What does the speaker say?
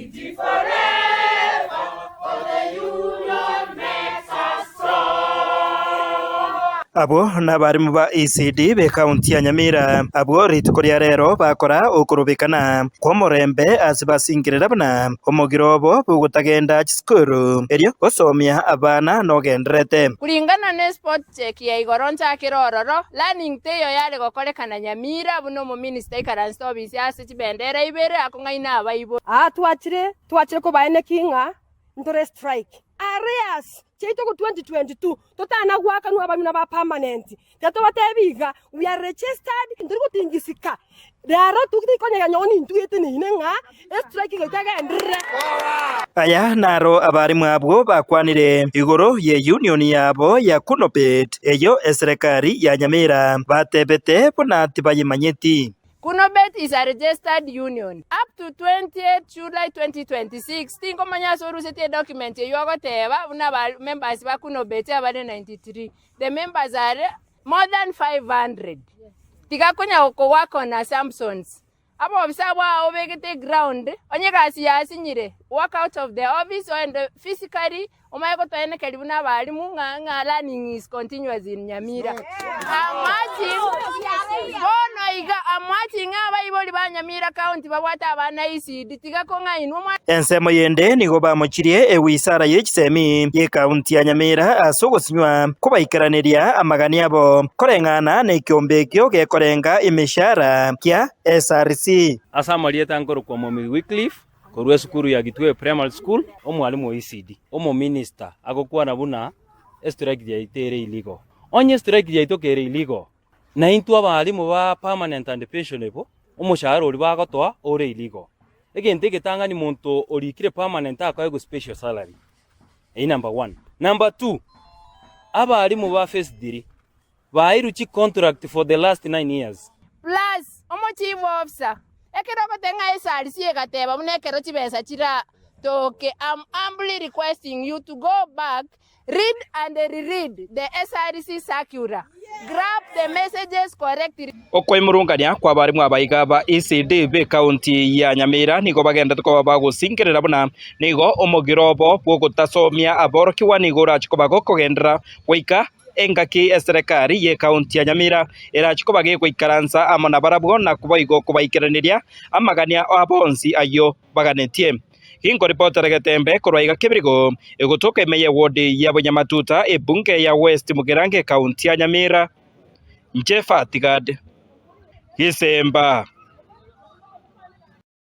Unity forever, for the union makes us strong. Abwo nabarimu ba ECD b'ekaunti ya Nyamira abwo rituko ria rero bakora okorobekana kw'omorembe ase basingerera buna omogiro obo bw'ogotagenda chisukuru erio gosomia abana nogendererete. Kulingana ne spot check ya igoro nchakere ororo, learning teiyo yare gokorekana Nyamira buna omominista aikaransete obisi ase chibendera ibere akong'aina abaibori. Aa twachire, twachire kobaeneki ng'a ntore strike. Arrears chiaito go 2022 totana goakanwa abanyuna ba permanent. Tiga tobatebi iga, we are registered, ntori gotingisika. Rero totikonyega nonye nintwe eteneine ng'a estrike goika egenderere. Aya naro abarimu abwo bakwanire igoro ye union yabo ya Kunobet, eyio eserekari ya Nyamira batebete buna tibayemanyeti. Kunobet is a registered union. Up to 20th July 2026, tinkomanya ase orusetie edocument eyio ogoteba buna aba members ba Kunobet abare 93. The members are more than 500. Tiga konya kowork on assumptions. Abobisa abwo aa obegete eground, onye egasi yasinyire, work out of the office oende physically Omanye gotoenekeria buna abalimu ng'a ng'a learning is continuous in Nyamira. Amache bono iga amache ng'a abaibori ba Nyamira County babwate abana ECD tiga kong'ainwa omwana. Ensemo yende nigo bamochirie ewisara ye chisemi y'ekaunti ya Nyamira ase ogosinywa kobaikeraneria amagani abo koreng'ana nekiombe ekio gekorenga emeshara kia SRC. Ase amarieta nkorokwa Momigi Wycliffe, Korwa esukuru ya Gitweo Primary School, omwalimu o ECD, omominista agokwana buna estrike yaito ere illegal. Onye estrike yaito kere illegal, naintwe abalimu ba permanent and pensionable, omoshahara oria bagotoa ore illegal. Egento egetang'ani monto orikire permanent akoegwa special salary. Eyio number one. Number two, abalimu ba phase three baeirwe chicontract for the last 9 years. Plus, omochief officer, ekero ogoteba ng'a SRC egateba buna ekero chibesa chiratoke, am humbly requesting you to go back, read and reread the SRC circular, grab the messages correctly. Okoimurungania kw'abarimu abaiga ba ECD b'ekaunti ya Nyamira nigo bagenderete koba bagosingerera buna nigo omogiro obo bw'ogotasomia aborokigwa nigo orache koba gokogenderera goika Engaki eserekari y'ekaunti ya Nyamira erache koba gegoikaransa amo nabarabwo na boigo kobaikeraneria amagania abo onsi ayio baganetie. Ginkoripotera Getembe korwa iga Kebirigo, egotoka ime y'ewodi ya Bonyamatuta ebunge ya West Mugirango ekaunti ya Nyamira. Inche Fatigad Gisemba.